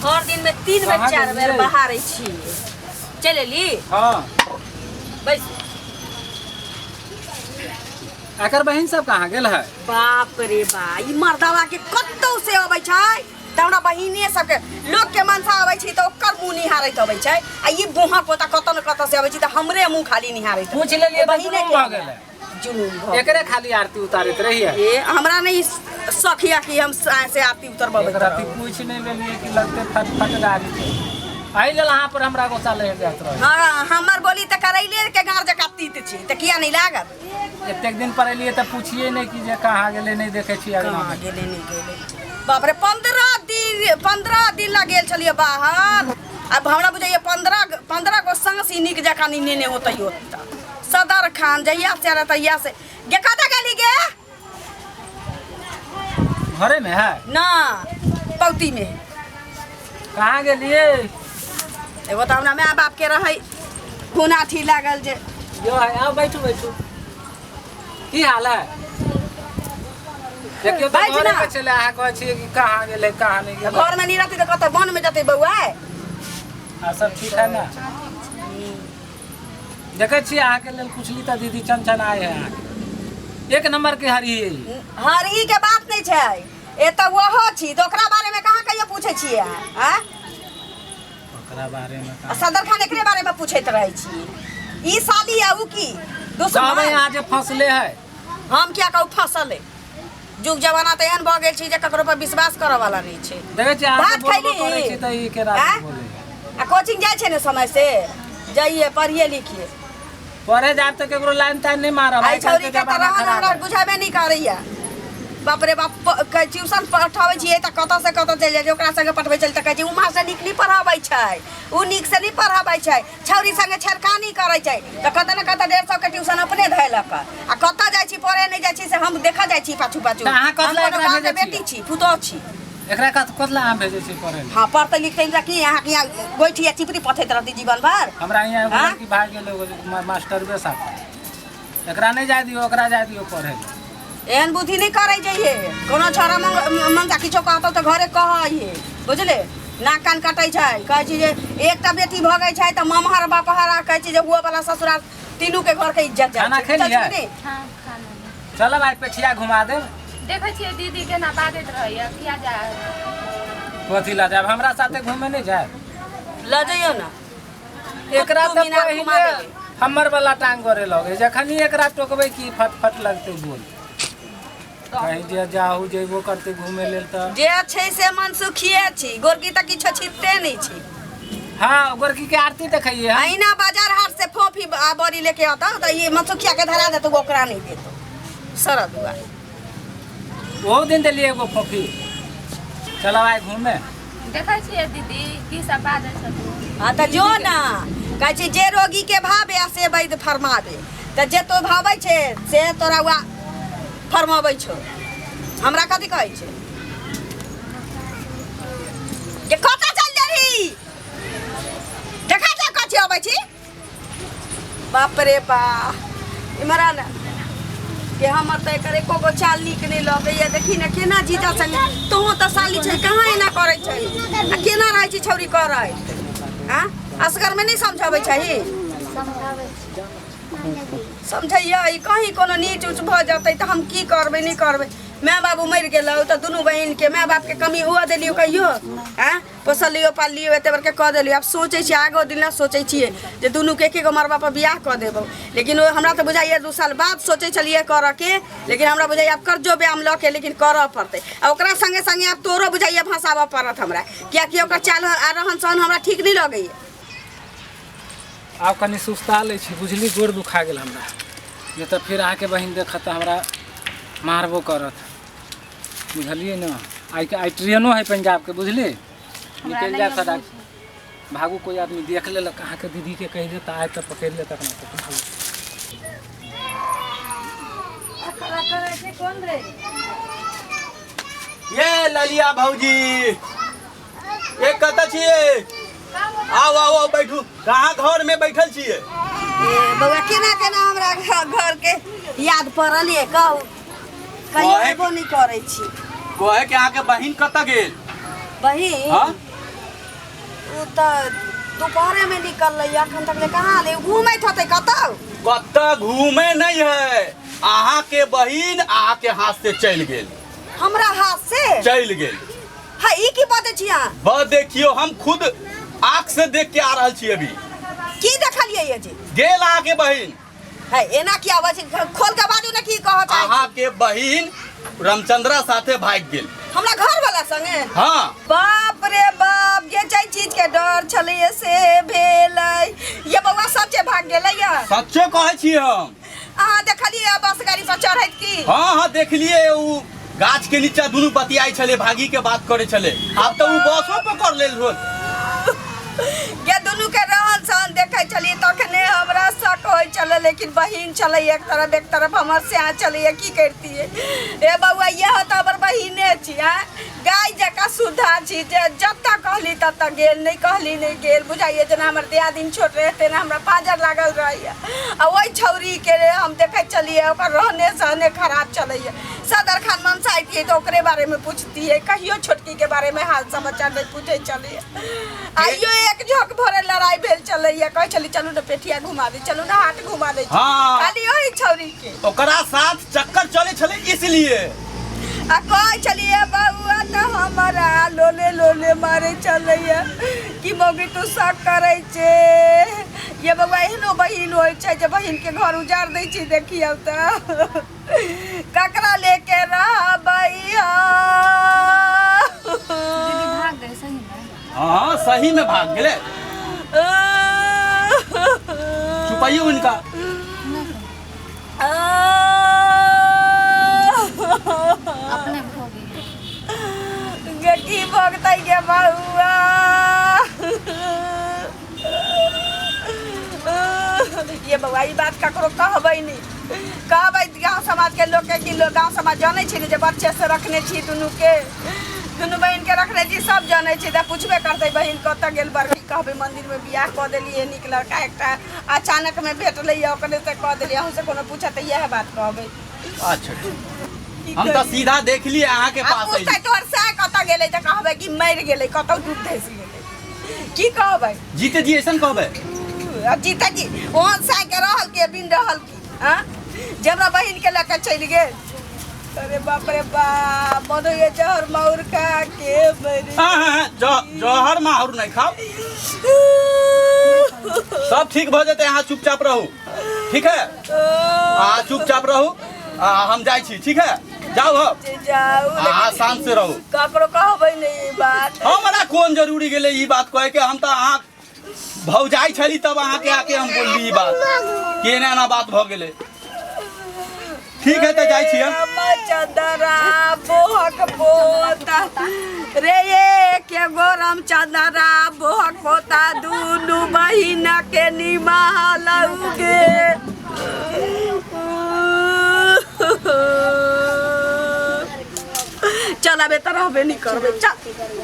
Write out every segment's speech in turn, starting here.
हर दिन में 3 बेर कहाँ 4 बेर गेलियै? बहारै छी। चलि एली? हाँ। बैस। एकर बहिन सब कहाँ गेल है? बाप रे बा, ई मर्दवा के कतौ से अबै छै तऽ हमरा बहिने सबके लोक के मनसा अबै छै तऽ ओकर मुँह निहारैत अबै छै, आ ई बोहा पोता कतऽ न कतऽ से अबै छै तऽ हमरे मुँह खाली निहारैत। पूछ लेलियै तऽ बहिने जुलुम के भऽ गेलै। जुलुम भऽ एकरे खाली आरती उतारैत रहियै। ए हमरा नहीं सखिया कि हम से आरती उतरबबै। एक राति पूछि नहि लेलियै कि लगते फट फट गाड़ी छै, एहि लेल अहाँ पर हमरा गुस्सा लागि जाइत रहै। हाँ, हमर बोली तऽ करैले के गाँड़ जकाँ तीत छै, तऽ किया नहीं लागत? एतेक दिन पर एलियै तऽ पूछिए नहि कि जे कहाँ गेलै, नहि देखै छियै अङ्गना कहाँ मे। गेलै, नहि गेलै। बाप रे, 15 दिन ला गेल छलियै बाहर। आब हमरा बुझाइए 15 गो साँस ई नीक जकाँ नहि नेने होतै ओतऽ। सदर खान जहिया से रहतै तहिया से गे। कतऽ गेली गे? घरे में है ना, पौती में। कहाँ गेलियै? एगो तऽ हमरा माय बाप के रहै खूनाठी लागल जे यो है। आओ, बैठू बैठू। की हाल है? देखियौ तऽ बैठ घरे ना। पे छलै, अहाँ कहै छियै कि कहाँ गेलै, कहाँ नहि गेलै। घर में नहीं रहतै तऽ कतऽ वन में जेतै बौआ? आ सब ठीक है ना? देखै छियै, अहाँके लेल पुछली तऽ दीदी चनचन आए है। अहाँके एक नंबर के हरी है ई। हरही के बात नहीं छै, ए तऽ ओहो छी तऽ ओकरा बारे में कहाँ कहियो पूछै छियै अहाँ? आँय? ओकरा बारे में आ कहाँ? सदर खान एकरे बारे में पूछैत रहै छी। ई साली आ उ की कहबै दुश्मन? अहाँ जे फंसले है। हम किया कहू फंसल है? जुग जमाना तऽ एहन भऽ गेल छै जे ककरो पर विश्वास करऽ वाला नहि छै। देखै छियै, अहाँके भात बोलबो खैली? करै छी तऽ ई केरा आँय? बोलै। आ कोचिंग जाइ छै ने समय से? जाइए, पढ़िए लिखिए। पढ़े जायब तऽ केकरो लाइन ताइन नहि मारब। आइ आइ काल्हि छौरी के के तऽ जमाना रहन खराब हमरा है। बुझेबे नहि करैया। बाप रे बाप, ट्यूशन पठाबै छियै तऽ कतऽ से कतऽ चलि जाइ छै। ओकरा संगे पठबै छलै तऽ कहै छै ओ मास्टर नीक नहि पढ़ाबै छै, ओ नीक से नहि पढ़ाबै छै, छौरी संगे छेड़खानी करै छै। तऽ कतऽ ने कतऽ 150 के ट्यूशन अपने धैलक। आ कतऽ जाइ छी पढ़े, नहि जाइ छी से हम देखऽ जाइ छी पाछू पाछू। तऽ अहाँ कतऽ हम कोनो एकरा गाँवके भेजै बेटी छियै? छी, पुतोह छी। एकरा कत लए अहाँ भेजै छियै पढ़ै लए? हाँ, पढ़तै लिखतै तऽ की अहाँके यहाँ गोइठी आ चिपरी पथैत रहतै जीवन भर? हमरा यहाँ एगो हाँ? लड़की भागि गेल एगो मास्टरबे साथ। एकरा नहि जाय दियौ, ओकरा जाय दियौ पढ़ै लए। एहन बुद्धि नहि करै जइहे। कोनो छोरा मंगा किछो कहतौ तऽ घरे कहइहे, बुझले? नाक कान कटै छै। कहै छी जे एकटा बेटी भऽ गेल छै तऽ ममहर बापहर आ कहै छी जे हुअ वाला ससुराल तीनू के घर के इज्जत जाइ खाना छै। खेलियै? बुझल छै कि नहि? हाँ, खा लेलियै। चलब, आइ पेठिया घुमा देब। देखै छियै दीदी केना बाजैत रहैया, किया जायब? कथी लए जायब? हमरा साथे घूमे नहि जायब? लऽ जइयौ ने। एकरा कुतुब तऽ मीनार घुमा पहिले देबै। हमर वाला टांग करे लगे। जखन ही एकरा टोकबै कि फट फट लगतै बोल। कहीं जे जाहू जेबो करतै घूमे लेल तऽ जे छै से मन सुखिए छी। गोरकी तऽ किछो छिटते नहि छी। हाँ, गोरकी के आरती देखैए हम। अहिना बाजार हाट से फोफी आ बड़ी लेके अतौ तऽ ई मनसुखिया के धरा देतौ, ओकरा नहि देतौ सरदुआ। ओहो दिन देलियै एगो फोफी। चलब आइ घूमे। देखै छियै दीदी की सब बाजै छथिन। हाँ तऽ जो ना। कहै छै जे रोगी के भावे आ से वैद्य फरमावे, तऽ जे तो भाबै छै से तोरा वा फरमाबै छौ। हमरा कथी कहै छै जे कतऽ चल गेलही? देखा जा कथी अबै छी। बाप रे बा, इमहर आ ने के हमर तऽ एकर एको गो चाल नीक नहि लगैया। देखी ने केना जीजा संगे। तोहूँ तऽ साली छै, कहाँ एना करै छै आ केना रहै छी छौरी करै? आँ, असगरमे नहि समझाबै छही? समझैया ई कहीं कोनो नीच उच भऽ जेतै तऽ हम की करबै, नहि करबै? माय बाबू मरि गेलौ तऽ दुनू बहिनके माय बापके कमी हुअ देलियौ कहियो? आँ, पोसलियो पाललियो, एते बड़के कऽ देलियो। आब सोचै छियै, आगो दिन लए सोचै छियै जे दुनूके एके गो मड़बा पर बियाह कऽ देबौ। लेकिन ओ हमरा तऽ बुझाइए 2 साल बाद सोचै छलियै करऽके, लेकिन हमरा बुझाइए आब कर्जो ब्याम लऽ के लेकिन करऽ पड़तै। आ ओकरा सङ्गे सङ्गे आब तोरो बुझाइए भसाबऽ पड़त हमरा, किएकि ओकर चाल आ रहन सहन हमरा ठीक नहि लगैए। आब कनि सुस्ता लै छी, बुझली? गोड़ दुखा गेल हमरा। नहि तऽ फेर अहाँके बहिन देखत तऽ हमरा मारबो करत, बुझलियै ने? आइ आइ ट्रेनो है पंजाबके, बुझली? हमरा निकलि नहि जायब सदा बुझल। भागू, कोई आदमी देख लेलक, अहाँके दीदीके कहि देत, आइ तऽ पकड़ि लेत अपना तऽ भागू। ये ललिया भौजी, ये कतऽ छियै? आउ आउ आउ, बैठू। कहाँ घर में बैठल छियै? ए बौआ, केना केना हमरा घर के याद पड़ल ये? कहू कहियो। अयबो नहि करै छी। कहे के अहाँके बहिन कतऽ गेल? बहिन? हाँ? ओ तऽ दोपहरे में निकललै अखन तक ले कहाँ ले घूमैत होतै कतौ। कतऽ घूमे नहीं है, अहाँ के बहिन अहाँ के हाथ से चलि गेल। हमरा हाथ से चलि गेल? हाँ, ई की बात छी अहाँ? बस देखियो, हम खुद आँख से देख के आ रहल छी अभी। की देखलियै ये जी? गेल अहाँ के बहिन। है एना की आवाज छै? खोल के बाजू ने, की कहऽ चाहै छी? अहाँ के बहिन रामचंद्रा साथे भागि गेल। हमरा घर वाला संगे? हाँ। बाप रे बाप, ये जाहि चीज के डर छलैए से भेलै। ये बौआ सच्चे भाग गेलै ये? सच्चे कहै छी हम। अहाँ देखलियै बस गाड़ी पर चढ़ैत की? हाँ हाँ, देखलियै, उ गाछ के नीचा दुनू बतियाइ छलै, भागी के बात करै छलै। आब तऽ उ बसो पकड़ लेल रोज। गे दुनू के रहन सहन देखै छलियै तखने हमरा शक होइ छलै, लेकिन बहिन छलै एक तरफ, एक तरफ हमर स्याह छलैए, की करितियै? ए बौआ, इएह तऽ हमर बहिने छी। आँय, गाय जकाँ सुधा छी जे जतऽ कहली ततऽ गेल, नहि कहली नहि गेल। बुझाइए जेना हमर दियादिन छोट रहै तेना हमरा पाजर लागल रहैए। आ ओहि छौरीके हम देखैत छलियै, ओकर रहने सहने खराब छलैए। सदर खान मनसा अइतियै तऽ ओकरे बारेमे पुछतियै, कहियो छोटकीके बारेमे हाल समाचार नहि पूछै छलैए। आइयो एक झोंक भरे लड़ाई भेल छलैए, कहै छली चलू ने पेठिया घुमा दी, चलू ने हाट घुमा दै छी। हाँ। खाली ओहि छौरीके ओकरा साथ चक्कर चलै छलै इसलिए। आ कहै छलियै बौआ तऽ हमरा लोले लोले मारै छलैए कि मौगी तू शक करै छे। ये बौआ, एहनो बहिन होइ छै जे बहिनके घर उजाड़ दै छै? देखियौ तऽ ककरा लेके रहबै हम? दीदी भाग गए सही में? हाँ, सही में भाग गेलै। छुपाइयो इनका। अपने भोगी। गे की भोगतै गे बौआ? ये बौआ, ई बात ककरो कहबै नहि। कहबै गाँव समाजके लोकके कि लोक गाँव समाज जानै छै ने जे बच्चे से रखने छी दुनूके, दुनू बहिनके रखने छी, सब जानै छै, तऽ पुछबे करतै बहिन कतऽ गेल बड़की? कहबै मन्दिरमे बियाह कऽ देलियै, नीक लड़का एकटा अचानकमे भेटलैए, ओकरे से कऽ देलियै। अहूँसँ कोनो पूछत तऽ इएह बात कहबै। अच्छा ठीक। हम तऽ सीधा देखलियै अहाँके आ पास पूछतै अयली। तोहर सएह कतऽ गेलै तऽ कहबै कि मरि गेलै, कतौ डूब धसि गेलै। की कहबै? जीते जी ऐसन कहबै। आ जीते जी ओहन साइके रहल के बिन रहल की? आँ, जे हमरा बहिनके लऽ कऽ चलि गेल। अरे बाप रे बाप, मन होइए जहर माउर खा के मरि। हाँ हाँ हाँ, जहर माहुर नहीं खाओ, सब ठीक भऽ जेतै। अहाँ चुपचाप रहू, ठीक है? अहाँ चुपचाप रहू, आ हम जाइ छी, ठीक है? जाउ हम। जाउ। अहाँ शांत से रहू। ककरो कहबै नहि ई बात। हमरा कोन जरूरी गेलै ई बात कहे के? हम तऽ अहाँ भौजाई छली तब अहाँके आके हम बोलली ई बात कि एना एना बात भऽ गेलै। ठीक है, तऽ जाइ छी हम। रामचंद्रा बोहक पोता रे, एक एगो रामचंद्रा बोहक पोता, दुनू बहिन के निमाहलौगे। चल, अब एतऽ रहबे नहि करबै। चल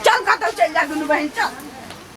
चल, कतौ चलि जा दुनू बहिन, चल।